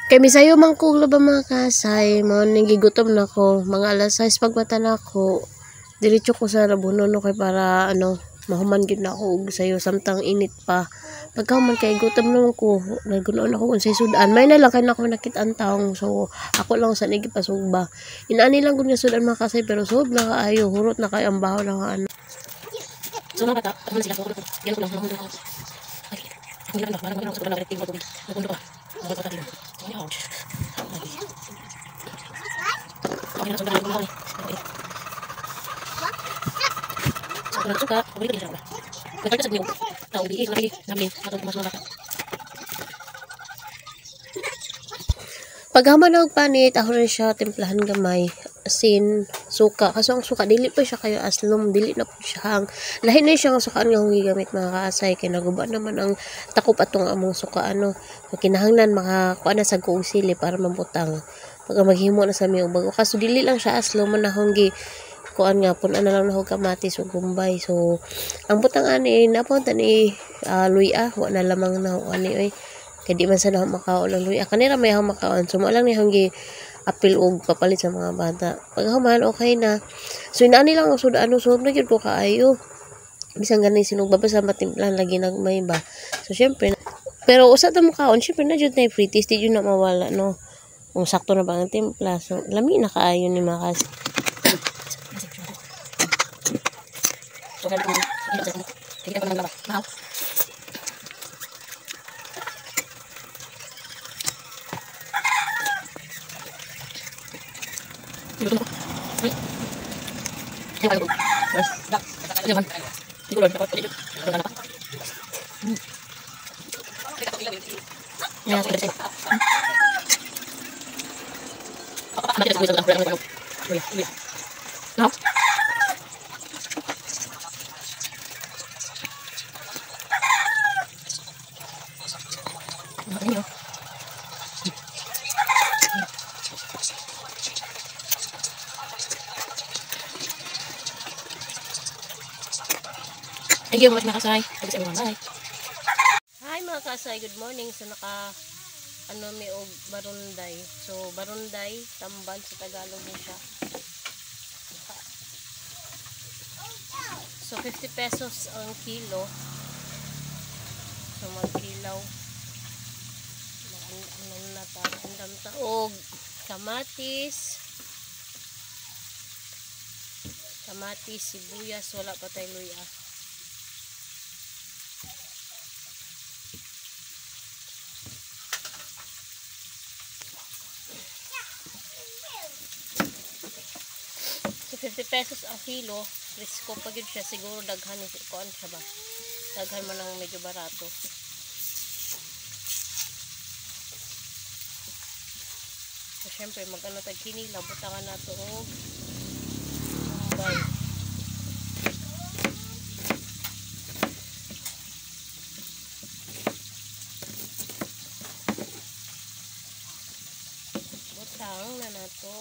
Kay misayo man ko ba mga kasay, mao ning gigutom na ko, mga alas 6 pagmata na ako, diretso ko sa Rabunon no kay para ano, mahuman gyud na ako og sayo samtang init pa. Pagkahuman kay gutom naman ko, naggunoon ako unsay sudan. May na lang kay nako nakit-an taong, so ako lang sa nagipasugba. Inaani lang gud nga sudan mga kasay, pero sub na kaayo, hurot na kayo ang baho lang ano. So mga bata, ako na sila, ako yan ko lang, ako lang. Ay, ako lang ba, parang ako lang tingko tubig. Nagundo pa. Nagundo pa. Ouch. Okay na, sobrang ako. So, ako suka, paborito din siya. Nagkita sa niyo. Tao bi, lagi, namin, atong mas mga bata. Paghaman og panit, ako rin siya timplahan gamay, asin, suka. Kaso ang suka, dili pa siya kayo aslom, dili na po siya ang, lahi na siya ang sukaan nga akong gigamit mga kaasay, kay naguba naman ang takop atong among suka, ano. So, kinahanglan makakuha na sa og sili para mabutang. Pag maghimo na sa miyong bago. Kaso dili lang siya aslom, man akong gi, kuan nga, punan na lang na ako kamatis o gumbay. So, ang butang ani, napunta ni luya, wa na lamang na ako ani, oy. Kaya di man sana ako makaon ng luya. Kanira may akong makaon. So, mo lang ni akong gi-apil og papalit sa mga bata. Pag human, okay na. So, inaani lang ang suda, ano, so, na gyud ko kaayo. Bisan gani sinugba pa sa matimplan, lagi nagmay ba. So, syempre, pero usa ta makaon, syempre na jud na free taste, di jud na mawala, no. Kung sakto na ba ang timpla. So, lami na kaayo ni mga kas. So, kaya ko, hindi ko nang laba. Mahal. Thank you mga kasay. Thanks everyone. Bye. Hi mga kasay, good morning. So naka ano mi og barunday. So barunday, tamban sa Tagalog ni siya. So 50 pesos ang kilo. So magkilaw. Ano na ta, andam ta og kamatis. Kamatis, sibuyas, wala pa tayo luya. So 50 pesos ang kilo, presko pa gyud siya, siguro daghan ni kuan siya ba. Daghan man ang medyo barato. So syempre mag-ano tag kinilaw, butangan nato og bombay. Butang na nato.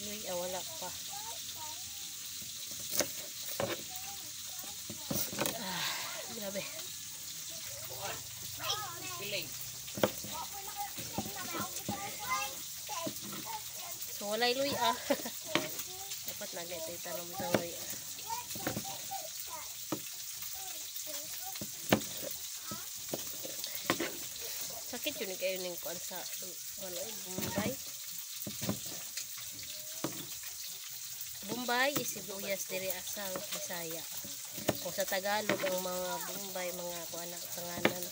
Luya, wala pa. Ah, grabe. So walay luya. Dapat nagay tayo tanom sa luya. Sakit yun kayo ning kuan sa wala Bombay. Bombay sibuyas diri asa Bisaya. Kung sa Tagalog ang mga Bombay mga kuan na pangalan.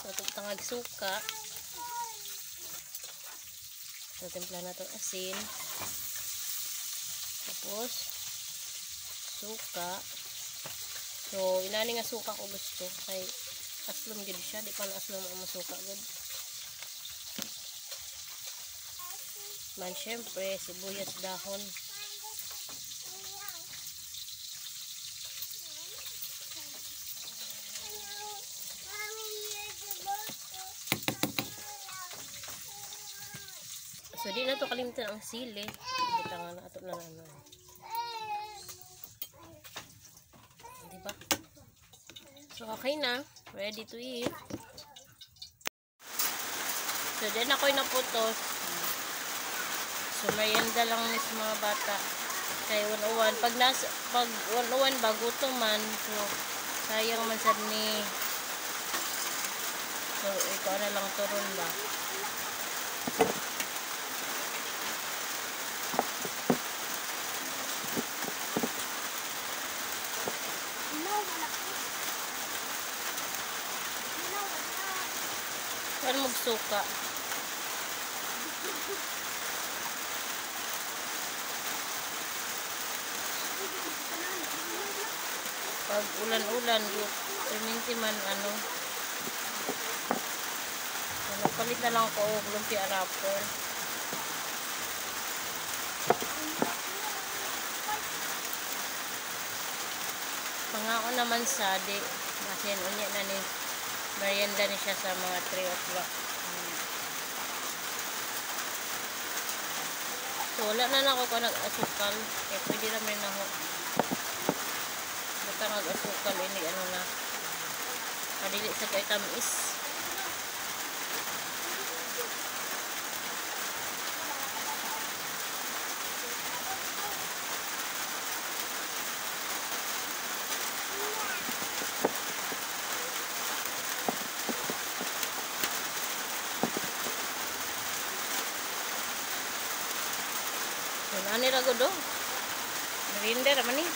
So tangag suka. So timpla na itong asin. Tapos suka. So inani nga suka ko gusto kay aslom gid siya, di pa na aslom ang masuka gud. Man syempre sibuyas dahon. So di na to kalimtan ang sili. Butangan na ato na ano. Diba? So okay na. Ready to eat. So dyan ako'y naputos. So merienda lang ni sa mga bata. Kay 101. Pag 101 ba, gutom man. So sayang man sad ni. So ikaw na lang turon ba. Kan magsuka. Pag ulan-ulan, perminti man ano. So, nagpalit na lang ko og lumpia wrapper. Pangako naman sa di masin unya na ni merienda ni siya sa mga 3 o'clock. So wala na na ako ko nag-asukal. Kaya pwede naman na ako. Basta nag-asukal ini ano na. Madili sa kay tamis. Ano ni rago do? Merienda raman ni.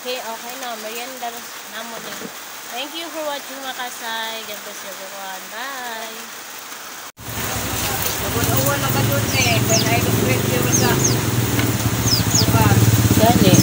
Okay, okay na. Merienda na mo ni. Thank you for watching mga kasay. God bless everyone. Bye! Uwan na ka doon eh. Kaya na sa bukas. Gani.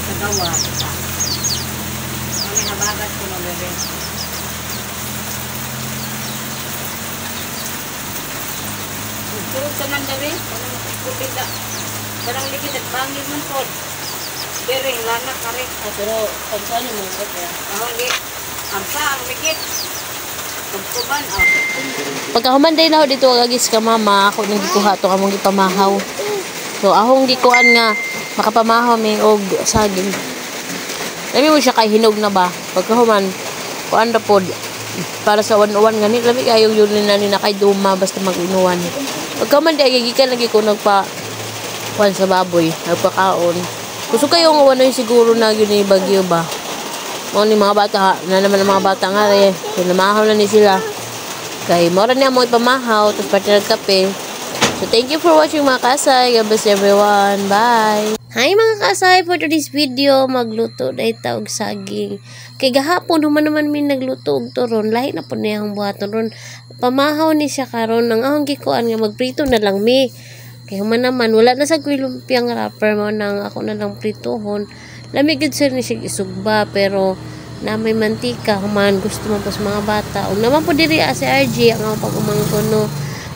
Sa gawa. Kami nabagat ko ng bebe. Turog sa nang dali. Puti na. Sarang ligid at bangin man po. Bering lana kare. Ah, pero pag saan mo sa kaya? Ang ang sa ang ligid. Tugtuban ah. Pagkahuman day na ho dito agis ka mama, ako nang gikuha to among gipamahaw. So ahong gikuan nga makapamahaw mi og saging. Lami mo siya kay hinog na ba? Pagkahuman kuan ra pod para sa 101 gani lami kayo yun na ni na kay duma basta mag-inuwan. Pagkahuman di ay gikan lagi ko nagpa kuan sa baboy, nagpakaon. Gusto kayo nga wanoy siguro na yun ni bagyo ba? Mao ni mga bata na naman ang mga bata nga re. So namahaw na ni sila. Kay mora niya mo ipamahaw tapos pati nagkape. So thank you for watching mga kasay. God bless everyone. Bye. Hi mga kasay, for today's video magluto na ita og saging. Kay gahapon human naman mi nagluto og turon, lahi na po niya ang buhaton ron. Pamahaw ni siya karon nang ahong gikuan nga magprito na lang mi. Kay human naman wala na sa lumpiang wrapper mao nang ako na lang prituhon. Lami gid sir ni siya isugba pero na may mantika human gusto man po sa mga bata. Og naman po diri si RJ ang akong pag-umangkon no.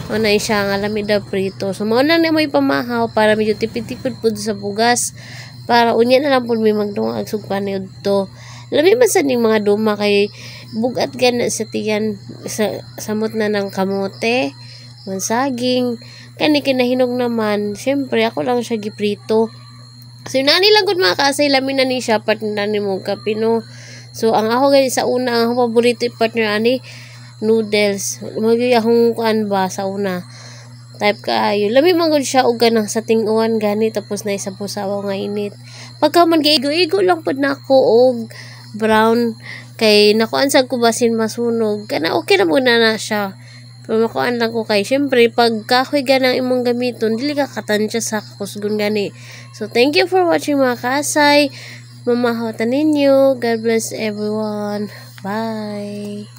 Mao na siya nga lami daw prito. So mao na ni mo ipamahaw para medyo tipid-tipid pud sa bugas para unya na lang pud may magdungag sugpa ni udto. Lami man sad ning mga duma kay bugat gana sa tiyan sa samot na ng kamote, man saging, kani kinahinog naman. Syempre ako lang siya giprito. So nani lang gud mga kasay lami na ni siya partner ni mo kape no. So ang ako gani sa una ang akong paborito partner ani noodles. Magyuy akong kuan ba sa una. Type kaayo. Lami man gud siya og ganang sa ting-uwan gani tapos na isa po sawaw nga init. Pagka man giigo-igo lang pud nako og brown kay nakuan sad ko basin masunog. Kana okay na muna na siya. Pero makuan lang ko kay syempre pag kahoy ganang imong gamiton, dili ka katansya sa kakusgon gani. So thank you for watching, mga kaasay. Mamahawatan ninyo. God bless everyone. Bye.